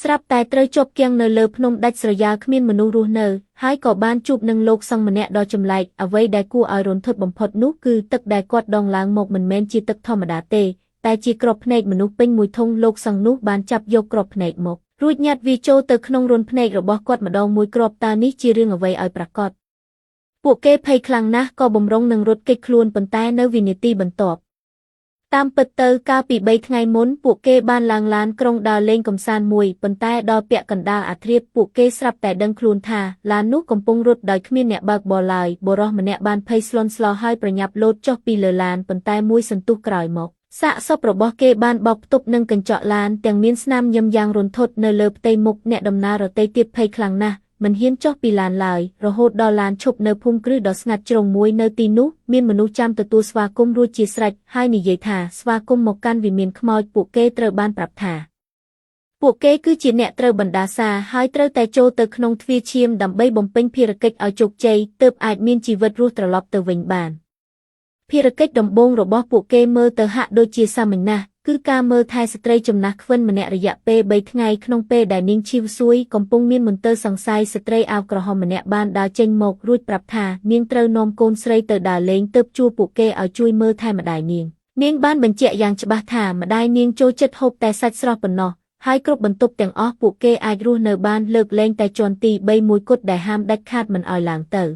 ស្រាប់តែត្រូវជាប់គាំងនៅលើភ្នំដាច់ស្រយាលគ្មានមនុស្សរស់នៅហើយក៏បានជួបនឹងលោកសង្ឃម្នាក់ដ៏ចម្លែកអ្វីដែលគួរឲ្យរន្ធត់បំផុតនោះគឺទឹកដែលគាត់ដងឡើងមកមិនមែនជាទឹកធម្មតាទេតែជាគ្រាប់ភ្នែកមនុស្សពេញមួយធុងលោកសង្ឃនោះបានចាប់យកគ្រាប់ភ្នែកមករួចញាត់វាចូលទៅក្នុងរន្ធភ្នែករបស់គាត់ម្ដងមួយគ្រាប់តើនេះជារឿងអ្វីឲ្យប្រាកដពួកគេភ័យខ្លាំងណាស់ក៏បំរុងនឹងរត់គេចខ្លួនប៉ុន្តែនៅវិនាទីបន្ទាប់តាមពិតទៅកាលពី3ថ្ងៃមុនពួកគេបានឡើងឡានក្រុងដើរលេងកម្សាន្តមួយប៉ុន្តែដល់ពាក់កណ្ដាលអាធ្រាត្រពួកគេស្រាប់តែដឹងខ្លួនថាឡាននោះកំពុងរត់ដោយគ្មានអ្នកបើកបរឡើយបុរសម្នាក់បានភ័យស្លន់ស្លោហើយប្រញាប់លោតចុះពីលើឡានប៉ុន្តែមួយសន្ទុះក្រោយមកសាកសពរបស់គេបានបោកផ្ទប់នឹងកញ្ចក់ឡានទាំងមានស្នាមញឹមយ៉ាងរន្ធត់នៅលើផ្ទៃមុខអ្នកដំណើររទៃទៀតភ័យខ្លាំងណាស់មិនហ៊ានចុះពីឡានឡើយរហូតដល់ឡានឈប់នៅភូមិគ្រឹះដ៏ស្ងាត់ជ្រុងមួយនៅទីនោះមានមនុស្សចាំទទួលស្វាគមន៍រួចជាស្រេចហើយនិយាយថាស្វាគមន៍មកកាន់វិមានខ្មោចពួកគេត្រូវបានប្រាប់ថាពួកគេគឺជាអ្នកត្រូវបណ្ដាសាហើយត្រូវតែចូលទៅក្នុងទ្វារឈាមដើម្បីបំពេញភារកិច្ចឲ្យជោគជ័យទើបអាចមានជីវិតរស់ត្រឡប់ទៅវិញបានភារកិច្ចដំបូងរបស់ពួកគេមើលទៅហាក់ដូចជាសាមញ្ញណាស់គឺការមើលថែស្ត្រីចំណាស់ខ្វិនម្នាក់រយៈពេល3ថ្ងៃក្នុងពេលដែលនាងឈីវសួយកំពុងមានមន្ទិលសង្ស័យស្ត្រីអាវក្រហមម្នាក់បានដើរចេញមករួចប្រាប់ថានាងត្រូវនាំកូនស្រីទៅដើរលេងទើបជួលពួកគេឲ្យជួយមើលថែម្ដាយនាងនាងបានបញ្ជាក់យ៉ាងច្បាស់ថាម្ដាយនាងចូលចិត្តហូបតែសាច់ស្រស់ប៉ុណ្ណោះហើយគ្រប់បន្ទប់ទាំងអស់ពួកគេអាចរស់នៅបានលើកលែងតែជាន់ទី3មួយគត់ដែលហាមដាច់ខាតមិនឲ្យឡើងទៅ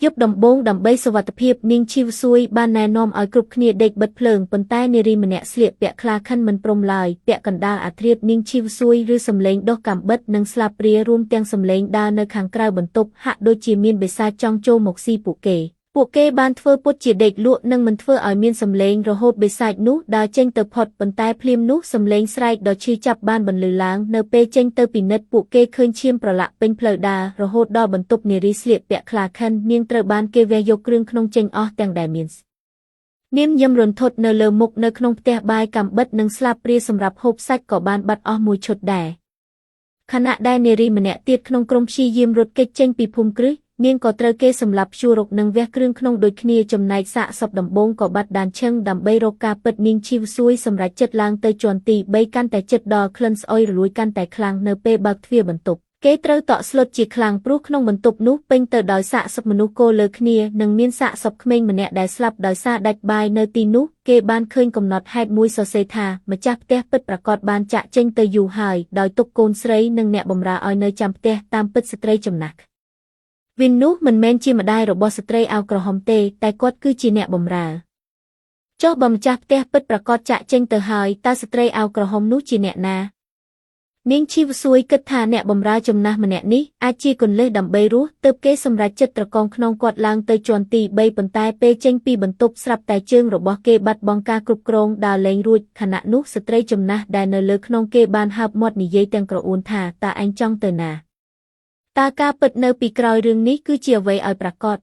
យប់ដំបូងដើម្បីសុវត្ថិភាពនាងឈីវសួយបានណែនាំឲ្យគ្រប់គ្នាដេកបិទភ្លើងប៉ុន្តែនារីម្នាក់ស្លៀកពាក់ខ្លាខិនមិនព្រមឡើយពាក់កណ្ដាលអាធ្រាត្រនាងឈីវសួយឬសំឡេងដុសកាំបិតនិងស្លាបព្រារួមទាំងសំឡេងដើរនៅខាងក្រៅបន្ទប់ហាក់ដូចជាមានបិសាចចង់ចូលមកស៊ីពួកគេពួកគេបានធ្វើពុតជាដេកលក់និងមិនធ្វើឲ្យមានសំឡេងរហូតបិសាចនោះដើរចេញទៅផុតប៉ុន្តែភ្លាមនោះសំឡេងស្រែកដ៏ឈឺចាប់បានបន្លឺឡើងនៅពេលចេញទៅពិនិត្យពួកគេឃើញឈាមប្រឡាក់ពេញផ្លូវដើររហូតដល់បន្ទប់នារីស្លៀកពាក់ខ្លាខិននាងត្រូវបានគេវះយកគ្រឿងក្នុងចេញអស់ទាំងដែលមាននាមញឹមរន្ធត់នៅលើមុខនៅក្នុងផ្ទះបាយកាំបិតនិងស្លាបព្រាសម្រាប់ហូបសាច់ក៏បានបាត់អស់មួយឈុតដែរខណៈដែលនារីម្នាក់ទៀតក្នុងក្រុមព្យាយាមរត់គេចចេញពីភូមិគ្រឹះនាងក៏ត្រូវគេសម្លាប់ជួរកនិងវះគ្រឿងក្នុងដូចគ្នាចំណែកសាកសពដំបូងក៏បាត់ដានឈឹងដើម្បីរកការពិតនាងឈីវសួយសម្រេចចិត្តឡើងទៅជាន់ទី3កាន់តែចិត្តដល់ក្លិនស្អុយរលួយកាន់តែខ្លាំងនៅពេលបើកទ្វារបន្ទប់គេត្រូវតក់ស្លុតជាខ្លាំងព្រោះក្នុងបន្ទប់នោះពេញទៅដោយសាកសពមនុស្សគោលើគ្នានិងមានសាកសពក្មេងម្នាក់ដែលស្លាប់ដោយសារដាច់បាយនៅទីនោះគេបានឃើញកំណត់ហេតុមួយសរសេរថាម្ចាស់ផ្ទះពិតប្រាកដបានចាក់ចេញទៅយូរហើយដោយទុកកូនស្រីនិងអ្នកបម្រើឲ្យនៅចាំផ្ទះតាមពិតស្ត្រីចំណាស់វិននោះមិនមែនជាម្ដាយរបស់ស្ត្រីអាវក្រហមទេតែគាត់គឺជាអ្នកបម្រើចុះបើម្ចាស់ផ្ទះពិតប្រាកដចាក់ចេញទៅហើយតើស្ត្រីអាវក្រហមនោះជាអ្នកណានាងឈីវសួយគិតថាអ្នកបម្រើចំណាស់ម្នាក់នេះអាចជាគន្លឹះដើម្បីរស់ទើបគេសម្រេចចិត្តត្រកងខ្នងគាត់ឡើងទៅជាន់ទី3ប៉ុន្តែពេលចេញពីបន្ទប់ស្រាប់តែជើងរបស់គេបាត់បង់ការគ្រប់គ្រងដើរលែងរួចខណៈនោះស្ត្រីចំណាស់ដែលនៅលើខ្នងគេបានហើបមាត់និយាយទាំងក្រអួនថាតើឯងចង់ទៅណាតើការពិតនៅពីក្រោយរឿងនេះគឺជាអ្វីឲ្យប្រាកដ?